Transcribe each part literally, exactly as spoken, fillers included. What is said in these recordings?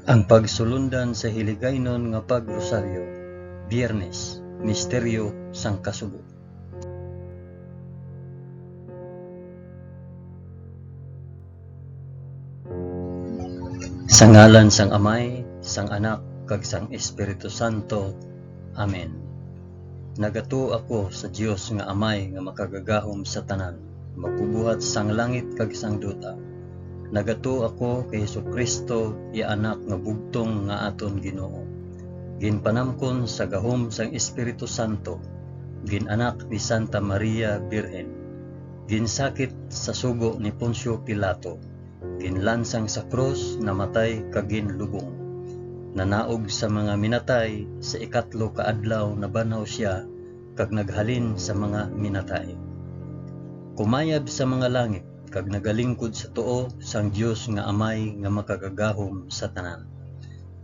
Ang pagsulundan sa Hiligaynon nga Pag-Rosaryo, Biyernes, Misteryo sang Kasubo. Sa ngalan sang Amay, sang Anak, kag sang Espiritu Santo. Amen. Nagatuo ako sa Dios nga Amay nga makagagahom sa tanan, magbubuhat sang langit kag sang duta. Nagatuo ako kay Jesu-Cristo, iya Anak nga bugtong nga aton Ginoo. Ginpanamkon sa gahom sang Espiritu Santo, gin-anak ni Santa Maria Birhen. Ginsakit sa sugo ni Poncio Pilato, ginlansang sa krus, namatay kag ginlubong. Nanaog sa mga minatay, sa ikatlo ka adlaw nabanhaw sia, kag naghalin sa mga minatay. Kumayab sa mga langit, kag nagalingkod sa tuo sang Dios nga Amay nga makagagahom sa tanan.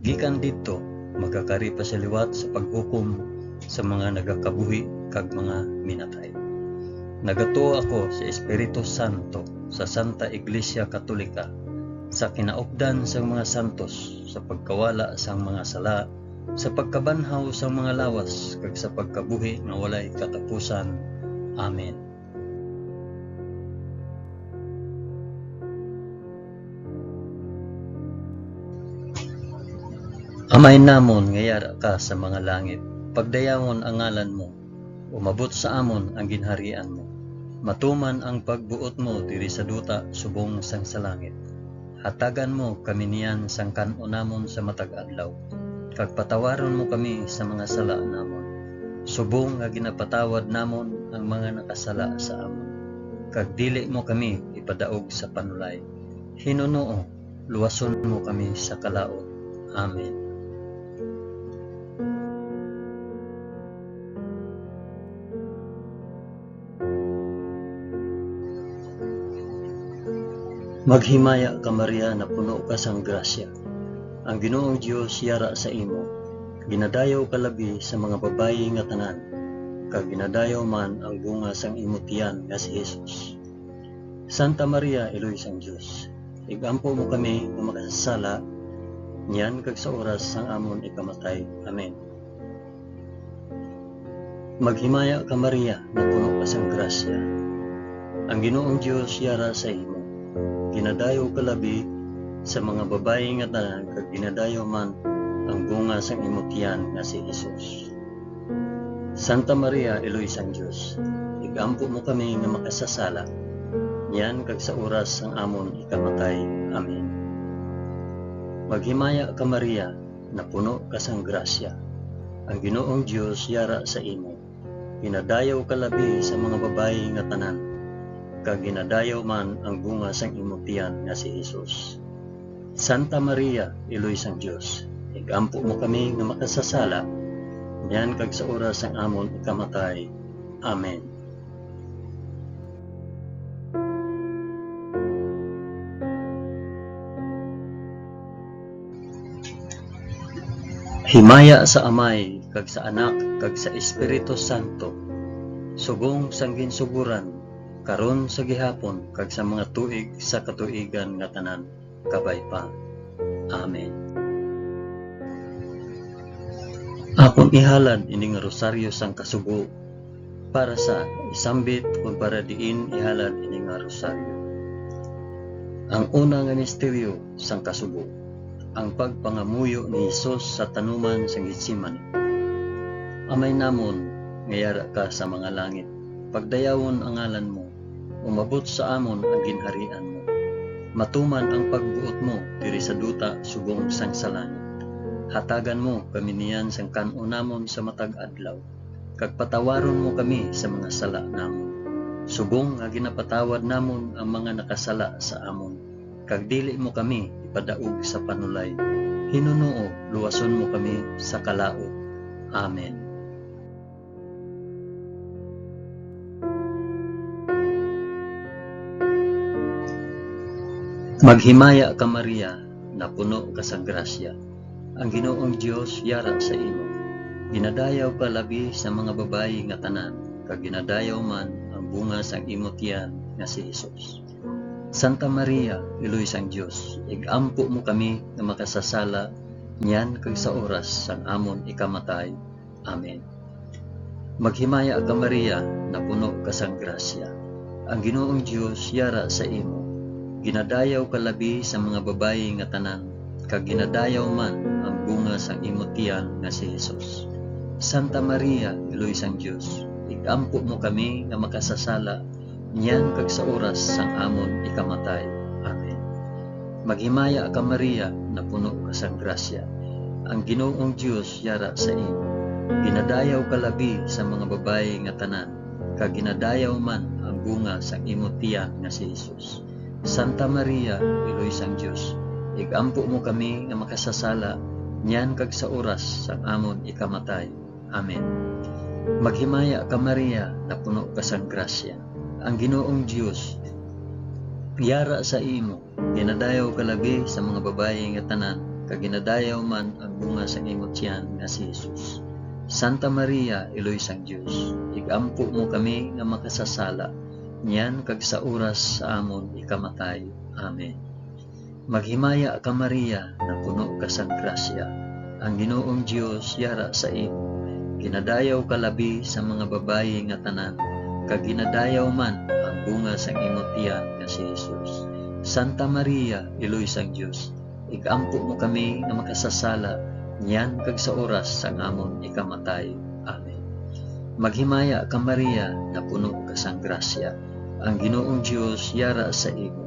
Gikan didto, magakari pa sia liwat sa paghukom sa mga nagakabuhi kag mga minatay. Nagatuo ako sa Espiritu Santo, sa Santa Iglesia Katolika, sa kinaupdan sang mga santos, sa pagkawala sang mga sala, sa pagkabanhaw sang mga lawas, kag sa pagkabuhi nga walay katapusan. Amen. Amay namon nga yara ka sa mga langit, pagdayawon ang ngalan mo, umabot sa amon ang ginharian mo. Matuman ang pagbuot mo diri sa duta subong sang sa langit. Hatagan mo kami niyan sang kan-on namon sa matag adlaw, kag patawaron mo kami sa mga sala namon, subong nga ginapatawad namon ang mga nakasala sa amon. Kag dili mo kami ipadaog sa panulay. Hinunoo, luwason mo kami sa kalaut. Amen. Maghimaya ka, Maria, napuno ka sang grasya. Ang Ginoong Dios yara sa imo. Ginadayaw ka labi sa mga babayi nga tanan, kag ginadayaw man ang bunga sang imo tiyan nga si Jesus. Santa Maria, Iloy sang Dios, ig-ampo mo kami nga makasasala, niyan kag sa oras sang amon ikamatay. Amen. Maghimaya ka, Maria, nga puno ka sang grasya. Ang Ginoong Dios yara sa imo. Ginadayaw ka labi sa mga babayi nga tanan, kag ginadayaw man ang bunga sang imo tiyan nga si Jesus. Santa Maria, Iloy sang Dios, ig-ampo mo kami nga makasasala, niyan kag sa oras sang amon ikamatay. Amen. Maghimaya ka, Maria, napuno ka sang grasya. Ang Ginoong Dios yara sa imo. Ginadayaw ka labi sa mga babayi nga tanan, kag ginadayaw man ang bunga sang imo tiyan nga si Jesus. Santa Maria, Iloy sang Dios, ig-ampo mo kami nga makasasala, niyan kag sa oras sang amon ikamatay. Amen. Himaya sa Amay, kag sa Anak, kag sa Espiritu Santo, subong sang ginsugoran, karon, sa gihapon, kag sa mga tuig sa katuigan nga tanan. Kabay pa. Amen. Akon ihalad ini nga rosaryo sang kasubo para sa isambit kon para diin ihalad ini nga rosaryo. Ang una nga misteryo sang kasubo, ang pagpangamuyo ni Jesus sa tanuman sang Getsemani. Amay namon nga yara ka sa mga langit, pagdayawon ang ngalan mo, umabot sa amon ang ginharian mo. Matuman ang pagbuot mo diri sa duta subong sang sa langit. Hatagan mo kami niyan sang kan-on namon sa matag adlaw, kag patawaron mo kami sa mga sala namon, subong nga ginapatawad namon ang mga nakasala sa amon, kag dili mo kami ipadaog sa panulay. Hinunoo, luwason mo kami sa kalaut. Amen. Maghimaya ka, Maria, napuno ka sang grasya. Ang Ginoong Dios yara sa imo. Ginadayaw ka labi sa mga babayi nga tanan, kag ginadayaw man ang bunga sang imo tiyan nga si Jesus. Santa Maria, Iloy sang Dios, ig-ampo mo kami nga makasasala niyan kag sa oras sang amon ikamatay. Amen. Maghimaya ka, Maria, napuno ka sang grasya. Ang Ginoong Dios yara sa imo. Ginadayaw ka labi sa mga babayi nga tanan, kag ginadayaw man ang bunga sang imo tiyan nga si Jesus. Santa Maria, Iloy sang Dios, ig-ampo mo kami nga makasasala niyan kag sa oras sang amon ikamatay. Amen. Maghimaya ka, Maria, napuno ka sang grasya. Ang Ginoong Dios yara sa imo. Ginadayaw ka labi sa mga babayi nga tanan, kag ginadayaw man ang bunga sang imo tiyan nga si Jesus. Santa Maria, Iloy sang Dios, ig-ampo mo kami nga makasasala niyan kag sa oras sang amon ikamatay. Amen. Maghimaya ka, Maria, napuno ka sang grasya. Ang Ginoong Dios yara sa imo. Ginadayaw ka labi sa mga babayi nga tanan, kag ginadayaw man ang bunga sang imo tiyan nga si Jesus. Santa Maria, Iloy sang Dios, ig-ampo mo kami nga makasasala niyan kag sa oras sa amon ikamatay. Amen. Maghimaya ka, Maria, napuno ka sang grasya. Ang Ginoong Dios yara sa imo. Ginadayaw ka labi sa mga babayi nga tanan, kag ginadayaw man ang bunga sang imo tiyan nga si Jesus. Santa Maria, Iloy sang Dios, ig-ampo mo kami nga makasasala niyan kag sa oras sang amon ikamatay. Amen. Maghimaya ka, Maria, napuno ka sang grasya. Ang Ginoong Dios yara sa imo.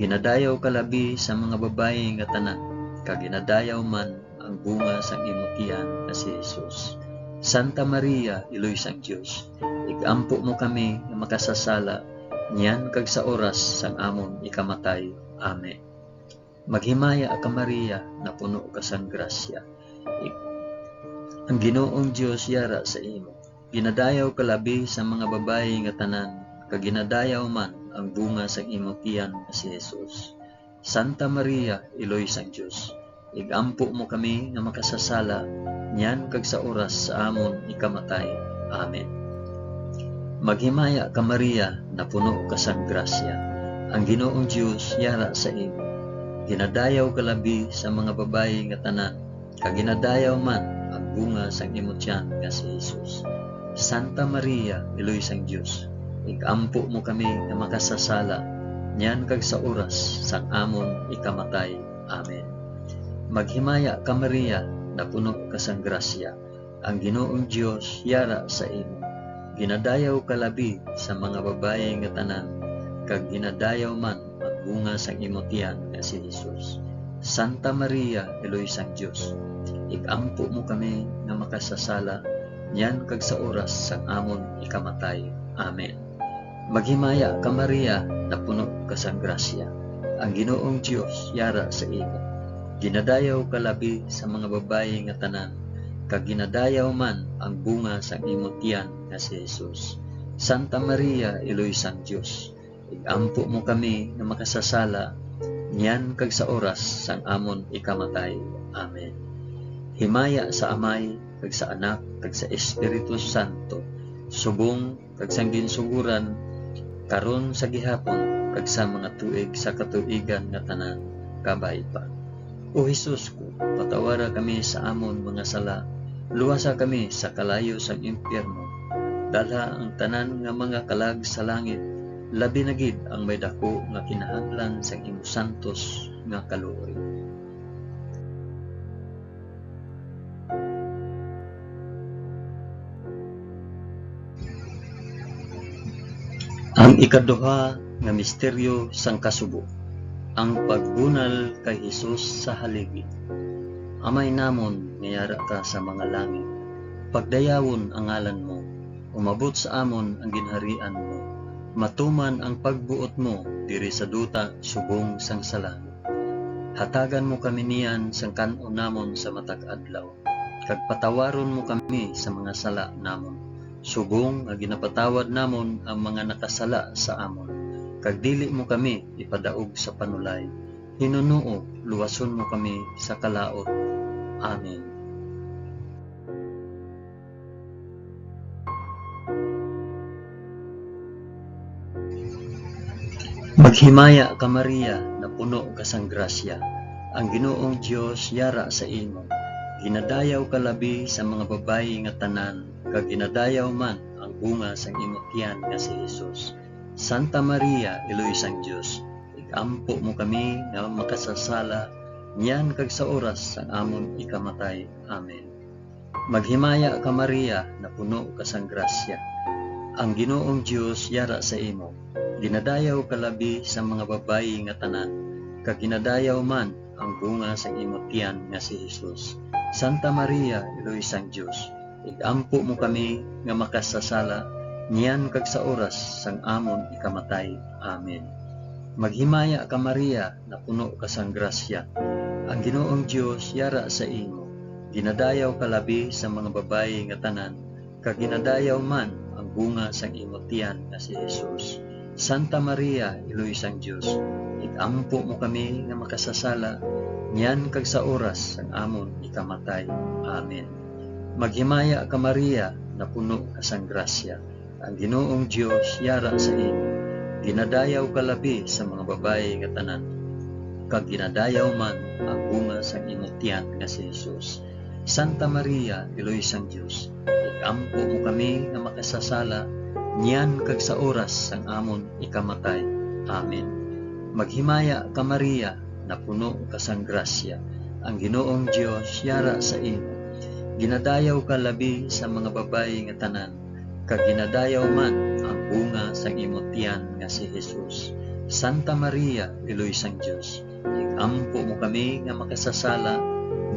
Ginadayaw ka labi sa mga babayi nga tanan, kag ginadayaw man ang bunga sang imo tiyan nga si Jesus. Santa Maria, Iloy sang Dios, ig-ampo mo kami nga makasasala niyan kag sa oras sang amon ikamatay. Amen. Maghimaya ka, Maria, napuno ka sang grasya. Ig-, ang Ginoong Dios yara sa imo. Ginadayaw ka labi sa mga babayi nga tanan, kag ginadayaw man ang bunga sang imo tiyan nga si Jesus. Santa Maria, Iloy sang Dios, ig-ampo mo kami nga makasasala niyan kag sa oras sa amon ikamatay. Amen. Maghimaya ka, Maria, napuno ka sang grasya. Ang Ginoong Dios yara sa imo. Ginadayaw ka labi sa mga babayi nga tanan, kag ginadayaw man ang bunga sang imo tiyan nga si Jesus. Santa Maria, Iloy sang Dios, ig-ampo mo kami nga makasasala niyan kag sa oras sang amon ikamatay. Amen. Maghimaya ka, Maria, napuno ka sang grasya. Ang Ginoong Dios yara sa imo. Ginadayaw ka labi sa mga babayi nga tanan, kag ginadayaw man ang bunga sang imo tiyan nga si Jesus. Santa Maria, Iloy sang Dios, ig-ampo mo kami nga makasasala niyan kag sa oras sang amon ikamatay. Amen. Maghimaya ka, Maria, napuno ka sang grasya. Ang Ginoong Dios yara sa imo. Ginadayaw ka labi sa mga babayi nga tanan, kag ginadayaw man ang bunga sang imo tiyan nga si Jesus. Santa Maria, Iloy sang Dios, ig-ampo mo kami nga makasasala niyan kag sa oras sang amon ikamatay. Amen. Himaya sa Amay, kag sa Anak, kag sa Espiritu Santo, subong kag sang ginsugoran, karon, sa gihapon, kag sa mga tuig sa katuigan nga tanan. Kabay pa. O Jesus ko, patawara kami sa amon mga sala, luwasa kami sa kalayo sang impyerno, dalha ang tanan nga mga kalag sa langit, labi na gid ang may daku nga kinahanglan sang imo santos nga kaluoy. Ang ikaduha nga misteryo sang kasubo, ang pagbunal kay Jesus sa haligi. Amay namon nga yara ka sa mga langit, pagdayawon ang ngalan mo, umabot sa amon ang ginharian mo, matuman ang pagbuot mo diri sa duta subong sang sa langit. Hatagan mo kami niyan sang kan-on namon sa matag adlaw, kag patawaron mo kami sa mga sala namon, subong nga ginapatawad namon ang mga nakasala sa amon, kag dili mo kami ipadaog sa panulay. Hinunoo, luwason mo kami sa kalaut. Amen. Maghimaya ka, Maria, napuno ka sang grasya, ang Ginoong Dios yara sa imo. Ginadayaw ka labi sa mga babayi nga tanan, kag ginadayaw man ang bunga sang imo tiyan nga si Jesus. Santa Maria, Iloy sang Dios, ig-ampo mo kami nga makasasala, niyan kag sa oras sang amon ikamatay. Amen. Maghimaya ka, Maria, napuno ka sang grasya. Ang Ginoong Dios yara sa imo. Ginadayaw ka labi sa mga babayi nga tanan, kag ginadayaw man ang bunga sang imo tiyan nga si Jesus. Santa Maria, Iloy sang Dios, ig-ampo mo kami nga makasasala, niyan kag sa oras sang amon ikamatay. Amen. Maghimaya ka, Maria, napuno ka sang grasya. Ang Ginoong Dios yara sa imo. Ginadayaw ka labi sa mga babayi nga tanan, kag ginadayaw man ang bunga sang imo tiyan nga si Jesus. Santa Maria, Iloy sang Dios, ig-ampo mo kami nga makasasala, niyan kag sa oras sang amon ikamatay. Amen. Maghimaya ka, Maria, napuno ka sang grasya. Ang Ginoong Dios yara sa imo. Ginadayaw ka labi sa mga babayi nga tanan, kag ginadayaw man ang bunga sang imo tiyan nga si Jesus. Santa Maria, Iloy sang Dios, ig-ampo mo kami nga makasasala, niyan kag sa oras sang amon ikamatay. Amen. Maghimaya ka, Maria, napuno ka sang grasya. Ang Ginoong Dios yara sa imo. Ginadayaw ka labi sa mga babayi nga tanan, kag ginadayaw man ang bunga sang imo tiyan nga si Jesus. Santa Maria, Iloy sang Dios, ig-ampo mo kami nga makasasala,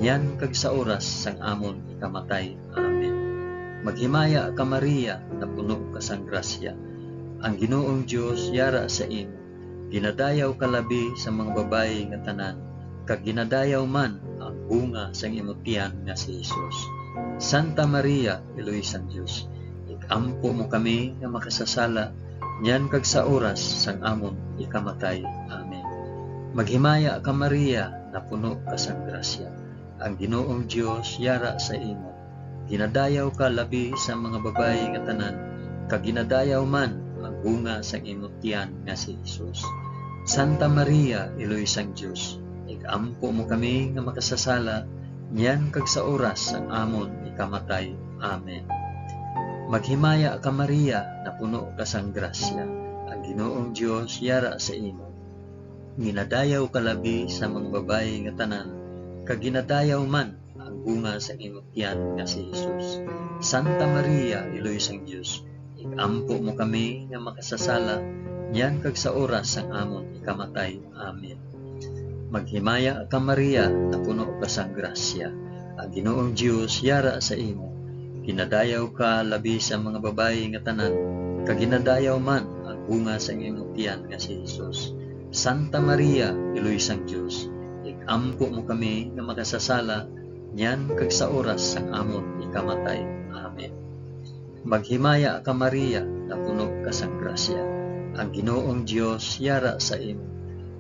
niyan kag sa oras sang amon ikamatay. Amen. Maghimaya ka, Maria, napuno ka sang grasya. Ang Ginoong Dios yara sa imo. Ginadayaw ka labi sa mga babayi nga tanan, kag ginadayaw man ang bunga sang imo tiyan nga si Jesus. Santa Maria, Iloy sang Dios, ig-ampo mo kami nga makasasala, niyan kag sa oras sang amon ikamatay. Amen. Maghimaya ka, Maria, napuno ka sang grasya. Ang Ginoong Dios yara sa imo. Ginadayaw ka labi sa mga babayi nga tanan, kag ginadayaw man ang bunga sang imo tiyan nga si Jesus. Santa Maria, Iloy sang Dios, ig-ampo mo kami nga makasasala, niyan kag sa oras sang amon ikamatay. Amen. Maghimaya ka, Maria, napuno ka sang grasya. Ang Ginoong Dios yara sa imo. Ginadayaw ka labi sa mga babayi nga tanan, kag ginadayaw man ang bunga sang imo tiyan nga si Jesus. Santa Maria, Iloy sang Dios, ig-ampo mo kami nga makasasala, niyan kag sa oras sang amon ikamatay. Amen. Maghimaya ka, Maria, napuno ka sang grasya. Ang Ginoong Dios yara sa imo. Ginadayaw ka labi sa mga babayi nga tanan, kag ginadayaw man ang bunga sang imo tiyan nga si Jesus. Santa Maria, Iloy sang Dios, ig-ampo mo kami nga makasasala, niyan kag sa oras sang amon ikamatay. Amen. Maghimaya ka, Maria, napuno ka sang grasya. Ang Ginoong Dios yara sa imo.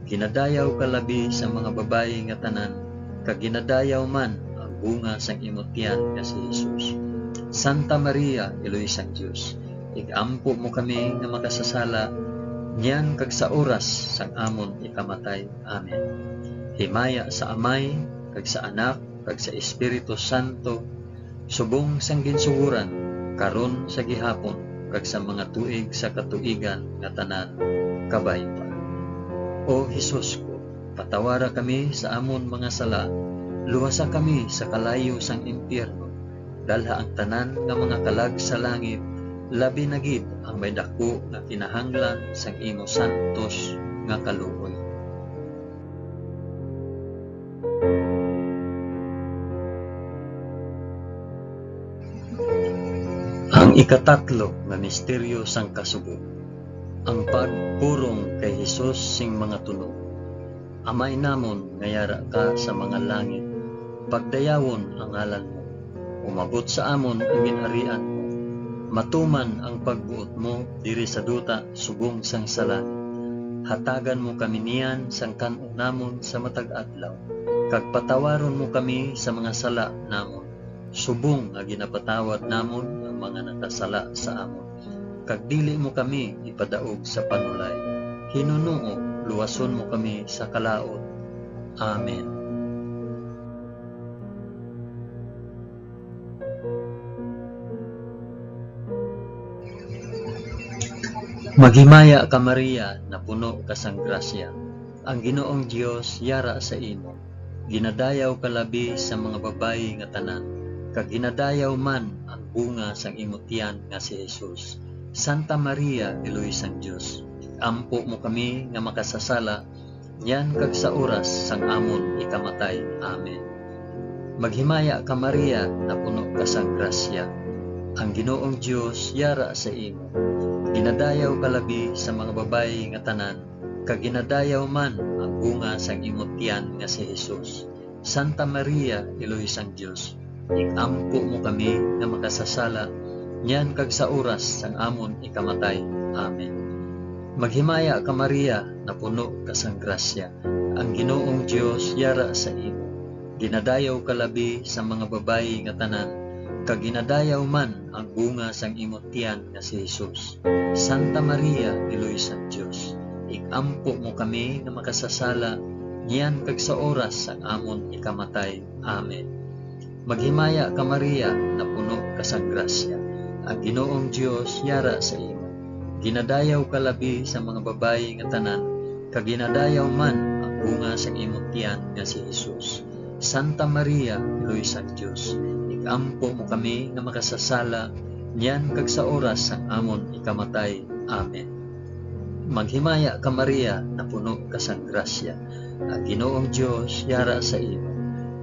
Ginadayaw ka labi sa mga babayi nga tanan, kag ginadayaw man ang bunga sang imo tiyan nga si Jesus. Santa Maria, Iloy sang Dios, ig-ampo mo kami nga makasasala, niyan kag sa oras sang amon ikamatay. Amen. Himaya sa Amay, kag sa Anak, kag sa Espiritu Santo, subong sang ginsugoran, karon, sa gihapon, kag sa mga tuig sa katuigan nga tanan. Kabay pa. O Jesus ko, patawara kami sa amon mga sala, luwasa kami sa kalayo sang impyerno, dalha ang tanan nga mga kalag sa langit, labi na gid ang may daku nga kinahanglan sang imo santos nga kaluoy. Ang ikatatlo nga misteryo sang kasubo, ang pagpurong kay Jesus sing mga tunog. Amay namon nga yara ka sa mga langit, pagdayawon ang ngalan mo. Umabot sa amon ang ginharian mo. Matuman ang pagbuot mo diri sa duta subong sang sa langit. Hatagan mo kami niyan sang kan-on namon sa matag adlaw, kag patawaron mo kami sa mga sala namon, subong nga ginapatawad namon ang mga nakasala sa amon. Kag dili mo kami ipadaog sa panulay, Hinunoo, luwason mo kami sa kalaut. Amen. Maghimaya ka, Maria, napuno ka sang grasya. Ang Ginoong Dios yara sa imo. Ginadayaw ka labi sa mga babayi nga tanan, kag ginadayaw man ang bunga sang imo tiyan nga si Jesus. Santa Maria, Iloy sang Dios, ampo mo kami nga makasasala, niyan kag sa oras sang amon ikamatay. Amen. Maghimaya ka, Maria, napuno ka sang grasya. Ang Ginoong Dios yara sa imo. Ginadayaw ka labi sa mga babayi nga tanan, kag ginadayaw man ang bunga sang imo tiyan nga si Jesus. Santa Maria, Iloy sang Dios, ig-ampo mo kami nga makasasala, niyan kag sa oras sang amon ikamatay. Amen. Maghimaya ka, Maria, napuno ka sang grasya. Ang Ginoong Dios yara sa imo. Ginadayaw ka labi sa mga babayi nga tanan, kag ginadayaw man ang bunga sang imo tiyan nga si Jesus. Santa Maria, Iloy sang Dios, ig-ampo mo kami nga makasasala, niyan kag sa oras sang amon ikamatay. Amen. Maghimaya ka, Maria, napuno ka sang grasya. Ang Ginoong Dios yara sa imo. Ginadayaw ka labi sa mga babayi nga tanan, kag ginadayaw man ang bunga sang imo tiyan nga si Jesus. Santa Maria, Iloy sang Dios, ig-ampo mo kami nga makasasala, niyan kag sa oras sang amon ikamatay. Amen. Maghimaya ka, Maria, napuno ka sang grasya. Ang Ginoong Dios yara sa imo.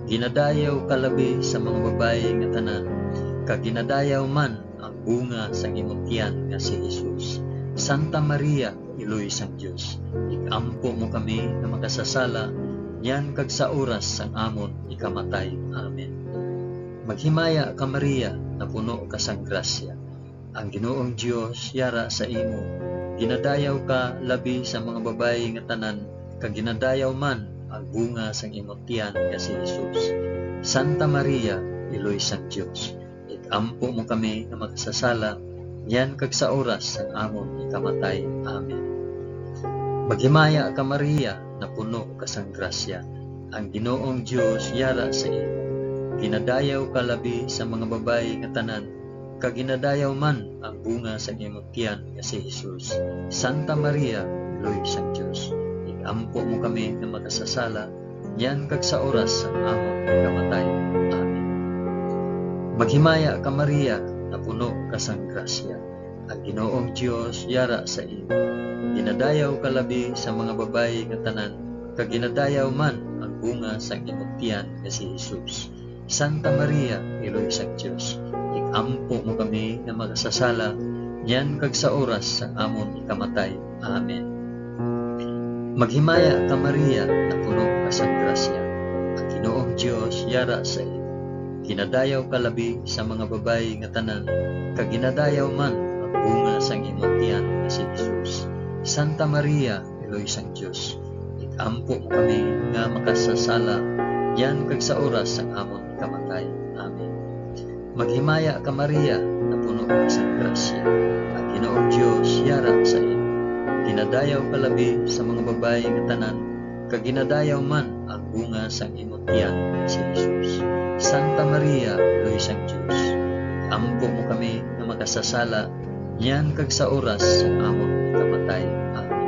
Ginadayaw ka labi sa mga babayi nga tanan, kag ginadayaw man ang bunga sang imo tiyan nga si Jesus. Santa Maria, Iloy sang Dios, ig-ampo mo kami nga makasasala, niyan kag sa oras sang amon ikamatay. Amen. Maghimaya ka, Maria, napuno ka sang grasya. Ang Ginoong Dios yara sa imo. Ginadayaw ka labi sa mga babayi nga tanan, kag ginadayaw man ang bunga sang imo tiyan nga si Jesus. Santa Maria, Iloy sang Dios, ig-ampo mo kami nga makasasala, niyan kag sa oras sang amon ikamatay. Amen. Maghimaya ka, Maria, napuno ka sang grasya. Ang Ginoong Dios yara sa imo. Ginadayaw ka labi sa mga babayi nga tanan, kag ginadayaw man ang bunga sang imo tiyan nga si Jesus. Santa Maria, Iloy sang Dios, ig-ampo mo kami nga makasasala, niyan kag sa oras sang amon pagkamatay. Amen. Maghimaya ka, Maria, napuno ka sang grasya. Ang Ginoong Dios yara sa imo. Ginadayaw ka labi sa mga babayi nga tanan, kag ginadayaw man ang bunga sang imo tiyan nga si Jesus. Santa Maria, Iloy sang Dios, ig-ampo mo kami nga makasasala, niyan kag sa oras sang amon ikamatay. Amen. Maghimaya ka, Maria, napuno ka sang grasya. Ang Ginoong Dios yara sa imo. Ginadayaw ka labi sa mga babayi nga tanan, kag ginadayaw man ang bunga sang imo tiyan nga si Jesus. Santa Maria, Iloy sang Dios, ig-ampo mo kami nga makasasala, niyan kag sa oras sang amon kamatay. Amen. Maghimaya ka, Maria, napuno ka sang grasya. Ang Ginoong Dios yara sa imo. Ginadayaw ka labi sa mga babayi nga tanan, kag ginadayaw man ang bunga sang imo tiyan, si Jesus. Santa Maria, Iloy sang Dios, ampo mo kami nga makasasala, niyan kag sa oras sang amon kamatay. Amen.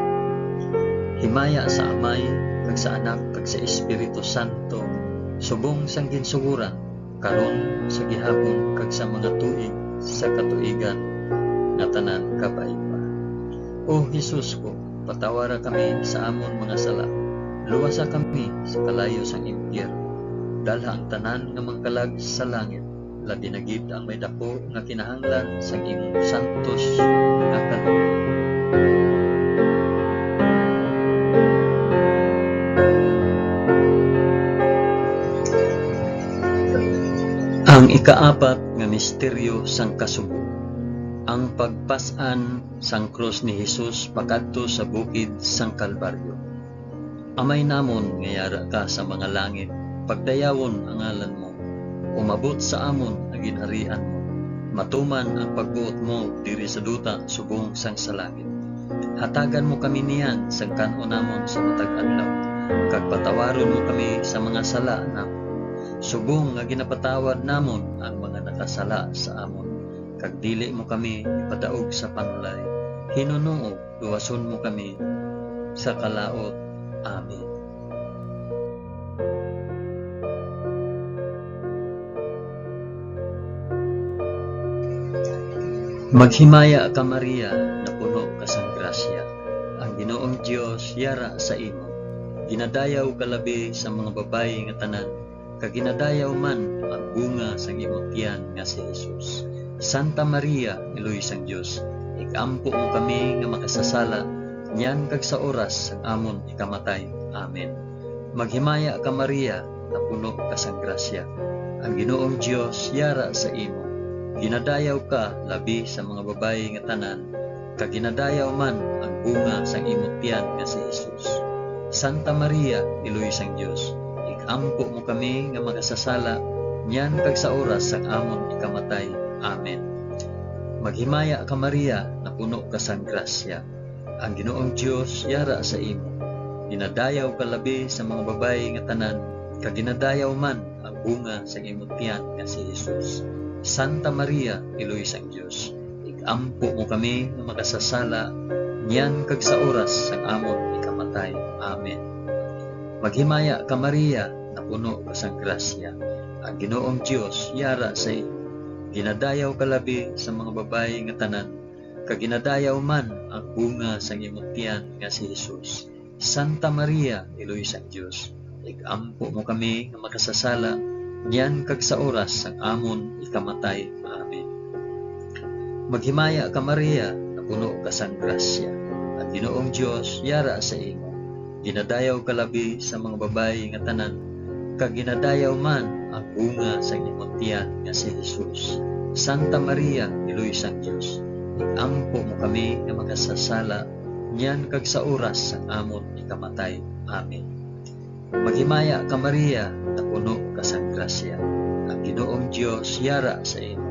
Himaya sa Amay, kag sa Anak, kag sa Espiritu Santo, subong sang ginsugoran, karon, sa gihapon, kag sa mga tuig sa katuigan nga tanan. Kabay pa. O Jesus ko, patawara kami sa amon mga sala, luwasa kami sa kalayo sang impyerno, dalha ang tanan nga mga kalag sa langit, labi na gid ang may daku nga kinahanglan sang imong santos nga kalooban. Ang ikaapat nga misteryo sang kasubo, ang pagpas-an sang krus ni Jesus pakadto sa bukid sang Kalbaryo. Amay namon nga yara ka sa mga langit, pagdayawon ang ngalan mo. Umabot sa amon ang ginharian mo. Matuman ang pagbuot mo diri sa duta subong sang sa langit. Hatagan mo kami niyan sang kan-on namon sa matag adlaw, kag patawaron mo kami sa mga sala namon, subong nga ginapatawad namon ang mga nakasala sa amon, kag dili mo kami ipadaog sa panulay. Hinunoog, luwason mo kami sa kalaut. Amen. Maghimaya ka, Maria, napuno ka sang grasya. Ang Ginoong Dios yara sa imo. Ginadayaw ka labi sa mga babayi nga tanan, kag ginadayaw man ang bunga sang imo tiyan nga si Jesus. Santa Maria, Iloy sang Dios, ig-ampo mo kami nga makasasala, niyan kag sa oras sang amon ikamatay. Amen. Maghimaya ka, Maria, napuno ka sang grasya. Ang Ginoong Dios yara sa imo. Ginadayaw ka labi sa mga babayi nga tanan, kag ginadayaw man ang bunga sang imo tiyan nga si Jesus. Santa Maria, Iloy sang Dios, ig-ampo mo kami nga makasasala, niyan kag sa oras sang amon ikamatay. Amen. Maghimaya ka, Maria, napuno ka sang grasya. Ang Ginoong Dios yara sa imo. Ginadayaw ka labi sa mga babayi nga tanan, kag ginadayaw man ang bunga sang imo tiyan nga si Jesus. Santa Maria, Iloy sang Dios, ig-ampo mo kami nga makasasala, niyan kag sa oras sang amon ikamatay. Amen. Maghimaya ka, Maria, napuno ka sang grasya. Ang Ginoong Dios yara sa imo. Ginadayaw ka labi sa mga babayi nga tanan, kag ginadayaw man ang bunga sang imo tiyan nga si Jesus. Santa Maria, Iloy sang Dios, ig-ampo mo kami nga makasasala, niyan kag sa oras sang amon ikamatay. Amen. Maghimaya ka, Maria, napuno ka sang grasya. Ang Ginoong Dios yara sa imo. Ginadayaw ka labi sa mga babayi nga tanan, kag ginadayaw man ang bunga sang imo tiyan nga si Jesus. Santa Maria, Iloy sang Dios, ig-ampo mo kami nga makasasala, niyan kag sa oras sang amon ikamatay. Amen. Maghimaya ka, Maria, napuno ka sang grasya. Ang Ginoong Dios yara sa imo.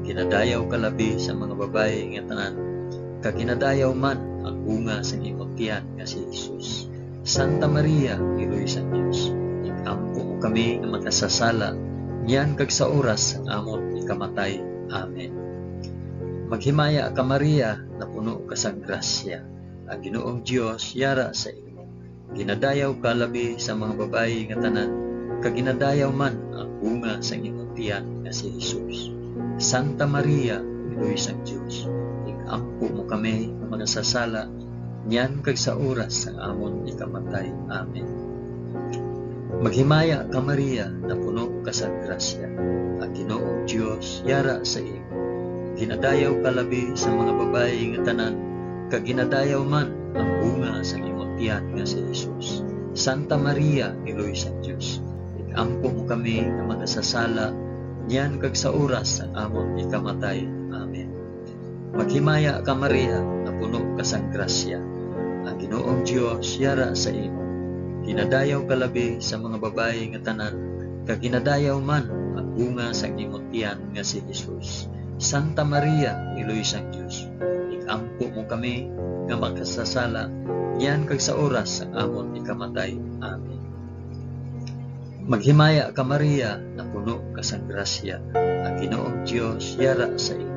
Ginadayaw ka labi sa mga babayi nga tanan, kag ginadayaw man ang bunga sang imo tiyan nga si Jesus. Santa Maria, Iloy sang Dios, ig-ampo mo kami nga makasasala, niyan kag sa oras sang amon ikamatay. Amen. Maghimaya ka, Maria, napuno ka sang grasya. Ang Ginoong Dios yara sa imo. Ginadayaw ka labi sa mga babayi nga tanan, kag ginadayaw man ang bunga sang imong tiyan nga si Jesus. Santa Maria, Iloy sang Dios, ig-ampo mo kami nga makasasala, niyan kag sa oras sang amon ikamatay. Amen. Maghimaya ka, Maria, napuno ka sa grasya. Ang Ginoong Dios yara sa imo. Ginadayaw ka labi sa mga babayi nga tanan, kag ginadayaw man ang bunga sa imong tiyan nga si Jesus. Santa Maria, Iloy sang Dios, ig-ampo mo kami nga makasasala, niyan kag sa oras sang amon ikamatay. Amen. Maghimaya ka, Maria, napuno ka sang grasya. Ang Ginoong Dios yara sa imo. Ginadayaw ka labi sa mga babayi nga tanan, kag ginadayaw man ang bunga sang imong tiyan nga si Jesus. Santa Maria, Iloy sang Dios, ig-ampo mo kami nga makasasala, niyan kag sa oras sang amon ikamatay. Amen. Maghimaya ka, Maria, napuno ka sang grasya. Ang Ginoong Dios yara sa imo.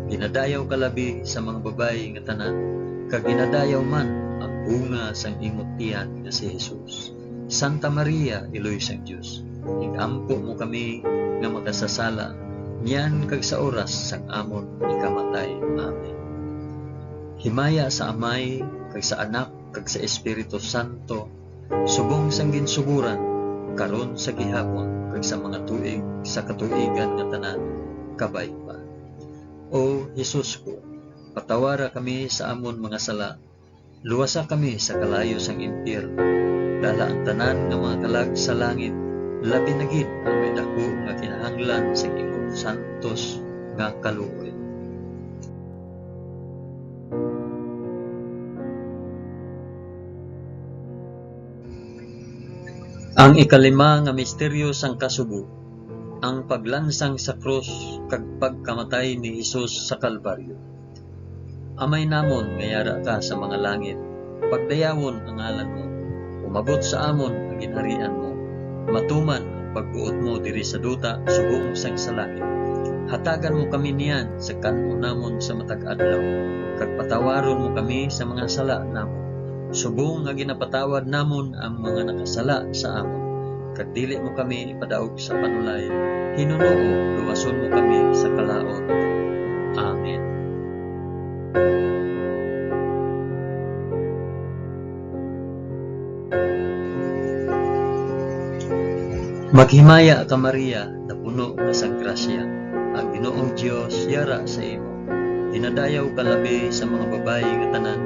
Ginadayaw ka labi sa mga babayi nga tanan, kag ginadayaw man ang bunga sang imong tiyan nga si Jesus. Santa Maria, Iloy sang Dios, ig-ampo mo kami nga makasasala, niyan kag sa oras sang amon ikamatay. Amen. Himaya sa Amay, kag sa Anak, kag sa Espiritu Santo, subong sang ginsuguran, karon, sa gihapon, kag sa mga tuig sa katuigan nga tanan. Kabay pa. O Jesus ko, patawara kami sa amon mga sala, luwasa kami sa kalayo sang impyerno. Dala ang tanan nga mga kalag sa langit, labi na gid ang may daku nga kinahanglan sang imong santos nga kaluoy. Ang ikalima nga misteryo sang kasubo, ang paglansang sa krus kag pagkamatay ni Jesus sa Kalbaryo. Amay namon nga yara ka sa mga langit, pagdayawon ang ngalan mo. Umabot sa amon ang ginharian mo. Matuman ang pagbuot mo diri sa duta subong sang sa langit. Hatagan mo kami niyan sa kan-on namon sa matag adlaw, kag patawaron mo kami sa mga sala namon, subong nga ginapatawad namon ang mga nakasala sa amon. Kag dili mo kami ipadaog sa panulay, hinunoo, luwason mo kami sa kalaut. Amen. Maghimaya ka, Maria, napuno ka sang grasya, ang Ginoong Dios yara sa imo. Ginadayaw ka labi sa mga babayi nga tanan,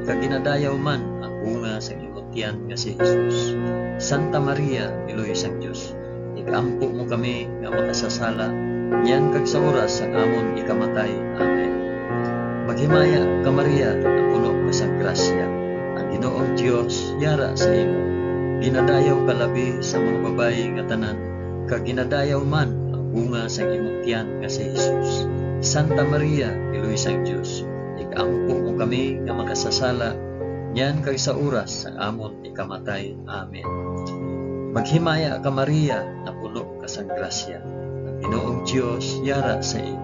kag ginadayaw man ang bunga sang imo tiyan nga si Jesus. Santa Maria, Iloy sang Dios, ig-ampo mo kami nga makasasala, niyan kag sa oras sang amon ikamatay. Amen. Maghimaya ka, Maria, napuno ka sang grasya, ang Ginoong Dios yara sa imo. Ginadayaw ka labi sa mga babayi nga tanan, kag ginadayaw man ang bunga sang imong tiyan nga si Jesus. Santa Maria, Iloy sang Dios, ig-ampo mo kami nga makasasala, niyan kag sa oras sang amon ikamatay. Amen. Maghimaya ka, Maria, napuno ka sang grasya, ang Ginoong Dios yara sa imo.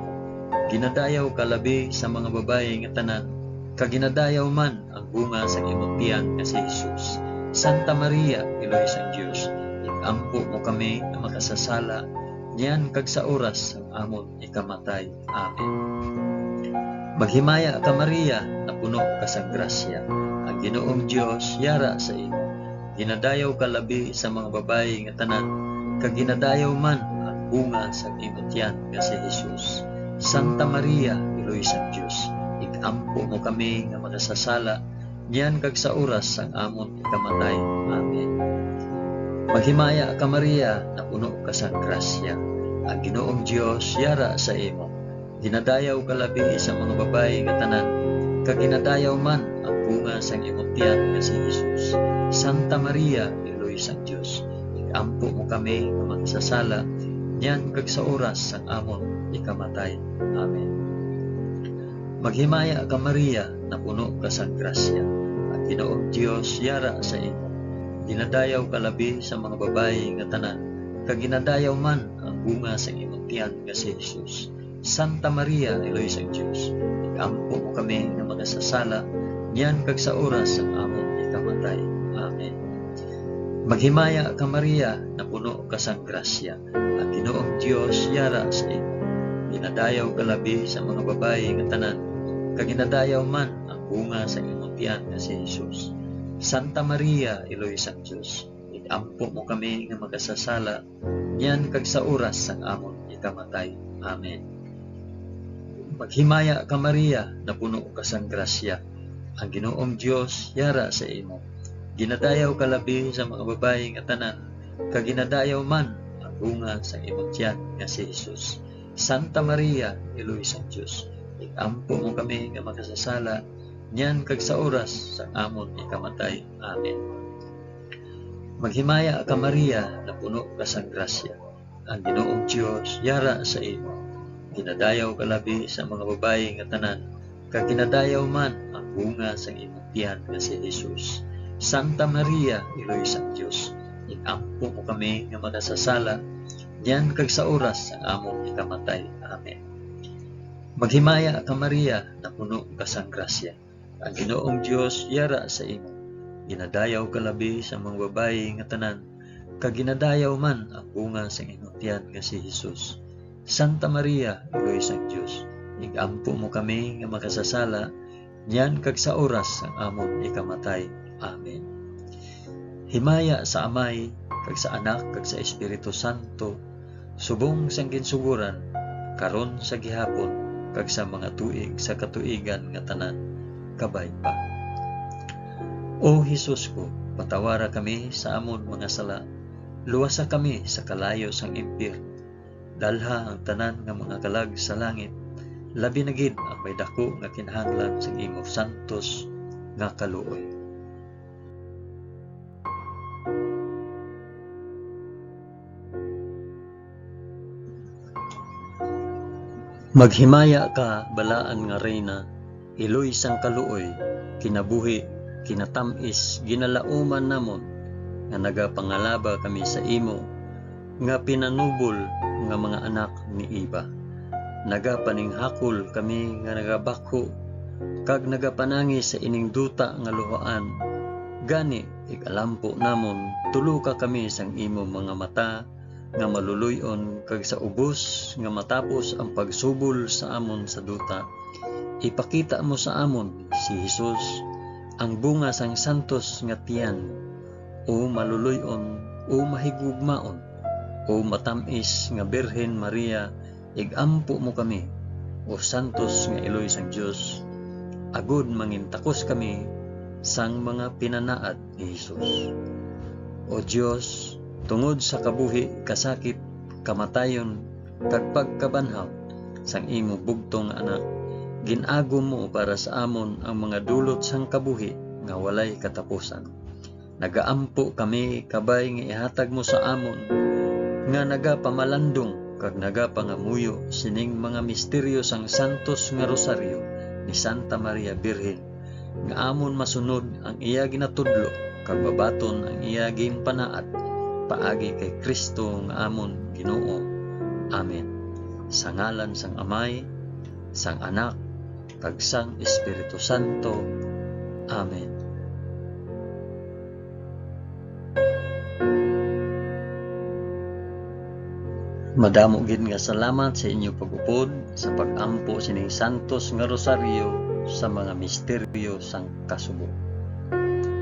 Ginadayaw ka labi sa mga babayi nga tanan, kag ginadayaw man ang bunga sang imong tiyan nga si Jesus. Santa Maria, Iloy sang Dios, ig-ampo mo kami nga makasasala, niyan kag sa oras sang amon ikamatay. Amen. Maghimaya ka, Maria, napuno ka sang grasya, ang Ginoong Dios yara sa imo. Ginadayaw ka labi sa mga babayi nga tanan, kag ginadayaw man ang bunga sang imo tiyan nga si Jesus. Santa Maria, Iloy sang Dios, ig-ampo mo kami nga makasasala, niyan kag sa oras sang amon ikamatay. Amen. Maghimaya ka, Maria, napuno ka sang grasya, ang Ginoong Dios yara sa imo. Ginadayaw ka labi sa mga babayi nga tanan, kag ginadayaw man ang bunga sang imong tiyan nga si Jesus. Santa Maria, Iloy sang Dios, ig-ampo mo kami nga makasasala, niyan kag sa oras sang amon ikamatay. Amen. Maghimaya ka, Maria, napuno ka sang grasya, ang Ginoong Dios yara sa imo. Ginadayaw ka labi sa mga babayi nga tanan, kag ginadayaw man ang bunga sang imong tiyan nga si Jesus. Santa Maria, Iloy sang Dios, ig-ampo mo kami nga makasasala, niyan kag sa oras sang amon ikamatay. Amen. Maghimaya ka, Maria, napuno ka sang grasya, ang Ginoong Dios yara sa imo. Ginadayaw ka labi sa mga babayi nga tanan, kag ginadayaw man ang bunga sang imong tiyan nga si Jesus. Santa Maria, Iloy sang Dios, ig-ampo mo kami nga makasasala, niyan kag sa oras sang amon ikamatay. Amen. Maghimaya ka, Maria, napuno ka sang grasya, ang Ginoong Dios yara sa imo. Ginadayaw ka labi sa mga babayi nga tanan, kag ginadayaw man ang bunga sang imong tiyan nga si Jesus. Santa Maria, Iloy sang Dios, ig-ampo mo kami nga makasasala, niyan kag sa oras sang amon ikamatay. Amen. Maghimaya ka, Maria, napuno ka sang grasya, ang Ginoong Dios yara sa imo. Ginadayaw ka labi sa mga babayi nga tanan, kag ginadayaw man ang bunga sang imong tiyan nga si Jesus. Santa Maria, Iloy sang Dios, ig-ampo mo kami nga makasasala, niyan kag sa oras sang amon ikamatay. Amen. Maghimaya ka, Maria, napuno ka sang grasya, ang Ginoong Dios yara sa imo. Ginadayaw ka labi sa mga babayi nga tanan, kag ginadayaw man ang bunga sang imong tiyan nga si Jesus. Santa Maria, Iloy sang Dios, ig-ampo mo kami nga makasasala, niyan kag sa oras sang amon ikamatay. Amen. Himaya sa Amay, kag sa Anak, kag sa Espiritu Santo, subong sang ginsugoran, karon, sa gihapon, kag sa mga tuig sa katuigan nga tanan. Kabay pa. O Jesus ko, patawara kami sa amon mga sala, luwasa kami sa kalayo sang impyerno, dalha ang tanan nga mga kalag sa langit, labi na gid ang may daku nga kinahanglan sang imo santos nga kaluoy. Maghimaya ka, balaan nga Reyna, Iloy sang kaluoy, kinabuhi, kinatam-is, ginalauman namon, nga nagapangalaba kami sa imo, nga pinanubol nga mga anak ni Eva. Nagapaninghakol kami nga nagabakho, kag nagapanangi sa ining duta nga luhaan. Gani, ig-alampo namon, tuloka kami sang imo mga mata nga maluloy-on, kag sa ubos nga matapos ang pagsubol sa amon sa duta, ipakita mo sa amon si Jesus, ang bunga sang santos nga tiyan. O maluloy-on, o mahigugmaon, o matam-is nga Birhen Maria, ig-ampo mo kami, o santos nga iloy sang Dios, agod mangintakos kami sang mga pinanaad ni Jesus. O Dios, tungod sa kabuhi, kasakit, kamatayon, kag pagkabanhaw sang imo bugtong nga Anak, gin-agom mo para sa amon ang mga dulot sang kabuhi nga walay katapusan. Nagaampo kami, kabay nga ihatag mo sa amon nga nagapamalandong kag nagapangamuyo sining mga misteryo sang santos nga rosaryo ni Santa Maria Birhen, nga amon masunod ang iya ginatudlo kag mabaton ang iya ginpanaad, paagi kay Cristo nga amon Ginoo. Amen. Sa ngalan sang Amay, sang Anak, kag sang Espiritu Santo. Amen. Madamo gid nga salamat sa inyo pag-upod sa pag-ampo sining santos nga rosaryo sa mga misteryo sang kasubo.